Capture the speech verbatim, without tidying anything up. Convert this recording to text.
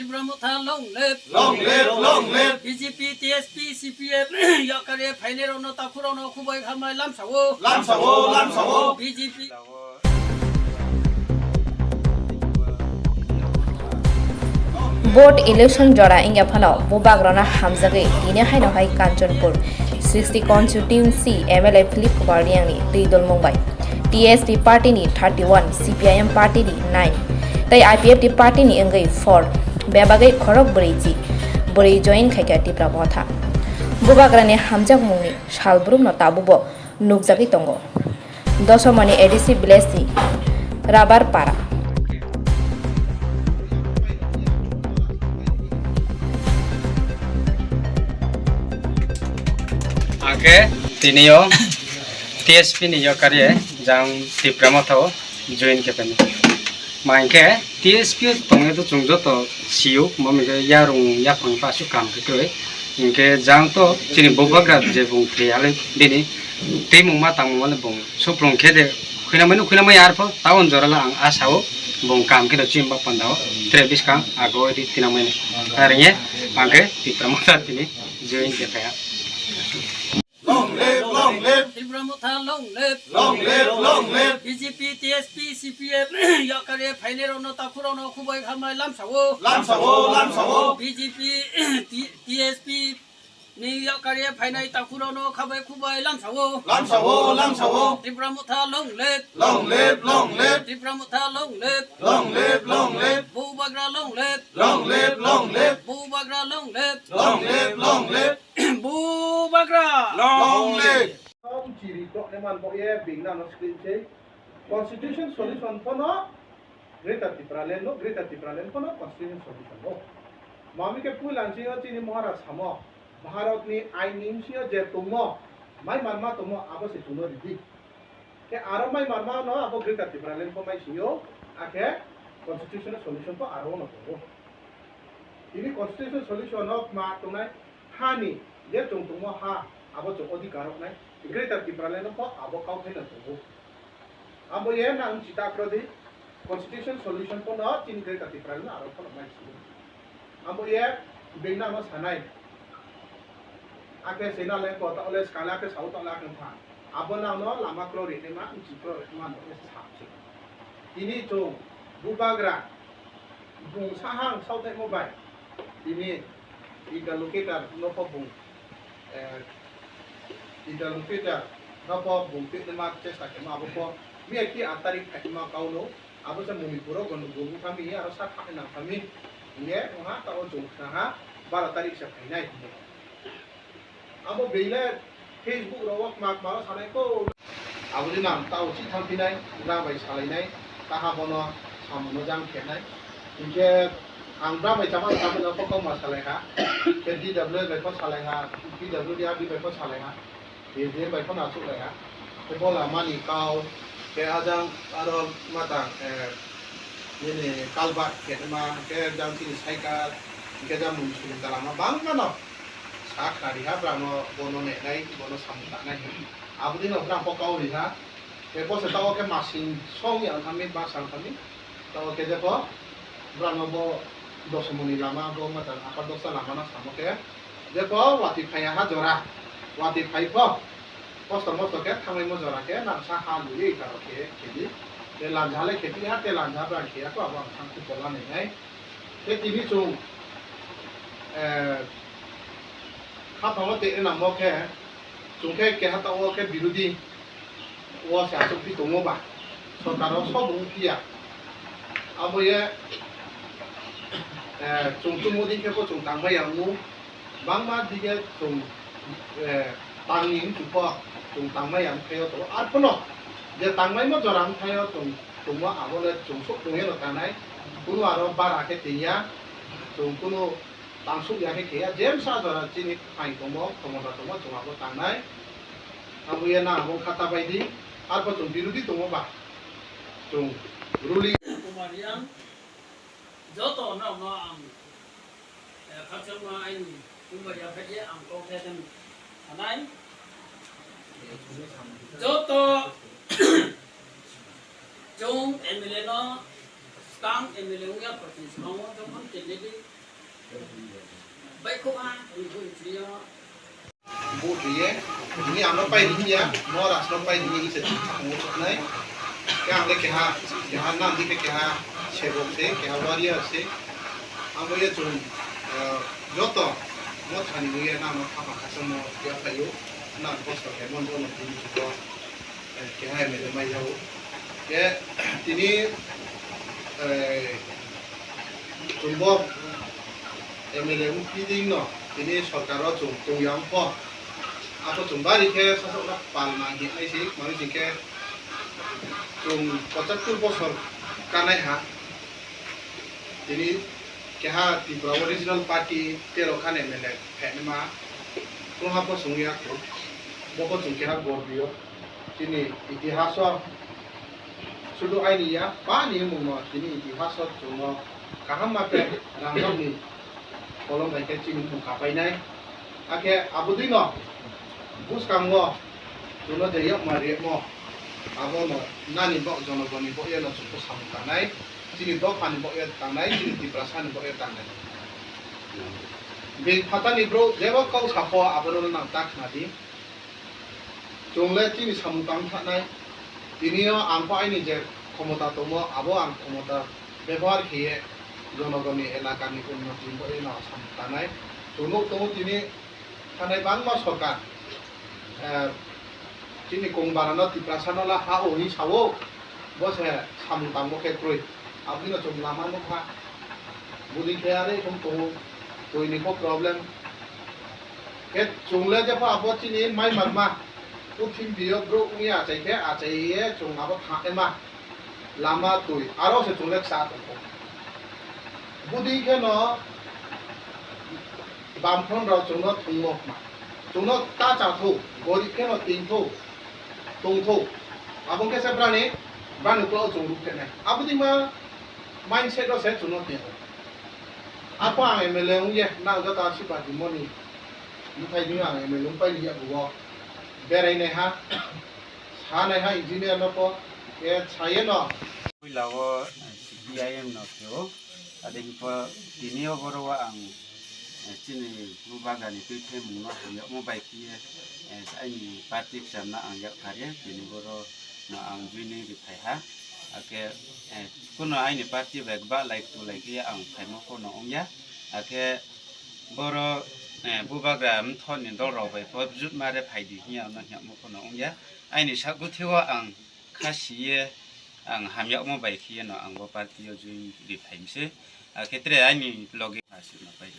Tipra Motha long live. Long live, long live. B J P, T S P, C P M, yakarwi phainairokno, takhukrokno khubui hambai lamsao. Lamsao, lamsao. B J P. Board election jora wngya phano bubagrano hamjagwi tini haino hai Kanchanpur sixty constituency M L A Philip Kumar Reangni twi dulmung bai T S P party ni thirty one, C P I M party ni nine tei I P F T party ni wngwi four bebagwi khorok brwi ji bwrwi join khaikha Tipra Motha. Bubagrani hamjakmungni salbrumno tabukbo nukjagwi tongo. Dosomoni A D C village ni Rabar Para. Angkhe tini o T S P ni yakarwi jang Tipra Motha o join khe phai. Ma hwnkhe T S P o tongwi to chwng joto sio, mo hwnkhe yarung yaphang pa aswk kam khe kwrwi. Hwnkhe jang to chini bubagra je bung thwi halai bini twi mung ma tang mung mani bung suprung khe de khuina mani khuina mai arpho taon jora la ang asa o bung kam khe chini ba panda o tre biskang ago di tina mani. Ar ye angkhe Tipra Motha tini join khe phai. Long live, long live. Tipra Motha long live. Long live, long live. B J P, T S P, C P M, yakarwi phainairokno, takhukrokno khubui hambai lamsao. Lamsao, lamsao. B J P, T-, T S P ni yakarwi phainai takhukrokno khabai khubui lamsao. Lamsao, lamsao. Tipra Motha long live. Long live, long live. Tipra Motha long live. Long live, long live. Bubagra long live. Long live, long live. Bubagra long live. Long live, long live. Bubagra! Long live! Chiri tokne man bo ye bingna no screen se. Constitution solution pono Greater Tipraland no, Greater Tipraland pono constitution solution no. Mami ke puilan se yo chini Maharaj samo. Bharat ni ain ni se yo je tongmo, mai manma tongmo abo se chwngno ridi. Khe aro mai manma no abo Greater Tipraland pho mai sio, akhe constitutional solution pho aro no tongo. Tini constitutional solution no ma tongnai hani je chwng tongmo ha abo chwng odhikar roknai Greater Tipraland no pho abo kauthai no tongo. Abo ye nang chita krodi constitutional solution pho no chini Greater Tipraland no aro pho no mai sio. Abo ye bengna no sanai. Akhe sena le kota ole skala ke sau ta la kan tha. Abo na no lama kro ri ma, chi kro ri ma no sa chi. Tini chwng bubagra bung sahang sau thai mo bai. Tini interlocutor no pho bung, eh, interlocutor no pho bung te ma chesta ke ma abo pho mi ki atarik thai ma kau no. Abo se Manipur o gondogol wngkha mi, aro sak hakhe nangkha mi. Hinkhe wngha ta o chwng khna ha baro tarik se phainai hinwi. Abo beile Facebook rogo kma kma o sanai ko. Aboni nang ta o chitham phinai, bwra bai salainai, taha bono samungo jang khenai. Hinkhe ang bwra bai chama chama no kokma salai ha. Khe D W S bai pho salai ha, P W D R D bai pho salai ha. Bini bai phano achuk lai ha. Tei bo lama ni kau, tei ajang aro matang, eh, nini kalbat khe ma, tei jang chini cycle, tei jang mung suri ta lama bangma no. Sa khna ri ha, bwrang no, bono nenai, bono samung tangnai. Aboni no bwrang bo kau ri ha. Tei bo se ta o khe masing song yang thangmi, ba sang thangmi. Tamo khe jepho, borokno bo dosomoni lama, bo matang apa dosa lama no samo khe, jepho watwi phaiya ha jora, watwi phai pho, kosto mosto khe thanglaimo jora khe nangsa ha lwi karo khe khedi, tei lanja le khedi ha, tei lanja bwrang khiya kho, abo ang thang khe pola nai nai. Tei tini chwng, eh, khapang o tei nangmo khe, chwng khe keha ta o khe birodhi, o se achukphi tongo ba, sorkar o sobo wng phiya. Abo ye, eh, chwng chumudi khe bo chwng tangmaya wngo, bangma dige chwng, eh, tangni wngkhe bo chwng tangmaya wngkhaio to. Arphano je tangmaima jora wngkhaio chwng tongma abo le chwng sok tongya no tanai, kunu aro bara khe tengya, chwng kunu tangsuk ya khe kheya, jemsa jora chini phain tongmo, khomota tongmo chwng abo tangnai. Abo ye na abo khata bai di, arpho chwng birodhi tongmo ba, chwng ruling. Kumar yang, joto no no ang, eh, khakchangma aini, kumba ya phai ye ang kok khe ten sanai. Joto, chwng M L A no, Tang M L A wngya phaising swkango jokhon candidate baikho ha wngwi twiyo. Vote riye, tini ano pai riya, no rasno pai riya, isa thangwi thanai. Khe ang le keha, keha nang di khe keha sebok se, keha warrior se. Amo ye chung, eh, joto mo thani ye nang no khama khasamo ya phaio, nang kosto khe mon jono tini jugo. Keha M L A mai jago. Ke tini, eh, chwngbo M L A wngphi dino, tini sorkaro chwng tongya wngkho. Apo chwng bari khe sasakno pal nang hinai se, mani singkhe chwng pochattor bosor kanai ha. Tini keha Tripura o regional party tero khan M L A phainai ma, tongha po chwng ya kho, bo po chwng keha gorbio. Chini itihaso sudu aini ya, bani mungno chini itihaso chwngno kaham ma khe rangjakni kolom bai khe chini mung kapainai. Akhe abodino bwskango chwngno je yakma riyakmo abono nani bo jonogoni bo yeno chwngno samung tanai, chini dophani bo ye tanai, chini Tiprasani bo ye tanai. Bini phatani bro jebo kok sakho abono nang ta khna di. Chwng le chini samung tang thanai. Tini o ang pho aini je khomota tongo, abo ang khomota bebohar khiye jonogoni elakani unnoti bo eno samung tanai. Chwng nuk tongo tini thanai bangma sorkar, eh, chini kongbarano Tiprasano la ha o hinwi sao, bo se samung tangbo khe kwrwi. Aboni no chwng lama nukha. Budi khe are ikhum tongo, twi ni kho problem. Khe chwng le jepho abo chini mai manma, purthimbi o bro wngya achai khe achai ye chwng abo thang ema. Lama twi, aro se chwng le ksa tongkho. Budi khe no Bamphon rok chwngno thwngmo ma. Chwngno ta cha thu, gorib khe no ting thu, tong thu. Abo khe se brani, brani ulo chwng ruk khe nai. Abo di ma mindset o se chwngno ting. Apo ang M L A wng ye, nang joto asirwad di moni. Bwthai di ang M L A wng pai ni ya bugo. Berai nai ha. Sanai ha engineer no po, e saye no. Puila o C P I M no khe o, ade hingpho tini o boro o ang, eh, chini bubagrani twi themung no hamyakmo bai khe, eh, aini party kcham no ang yak kha re, tini boro no ang joining ri phai ha. Akhe, eh, kuno aini party bai ba lai tu lai khe ang phaimo pho no wng ya. Akhe boro, eh, bubagra mthor ni dol rok bai pho jut ma re phai di hinya no hingmo pho no wng ya. Aini sak guthi o ang kha si ye ang hamyakmo bai khe no ang bo party o join ri phai mi se. Akhe tre aini loge aswk no pai.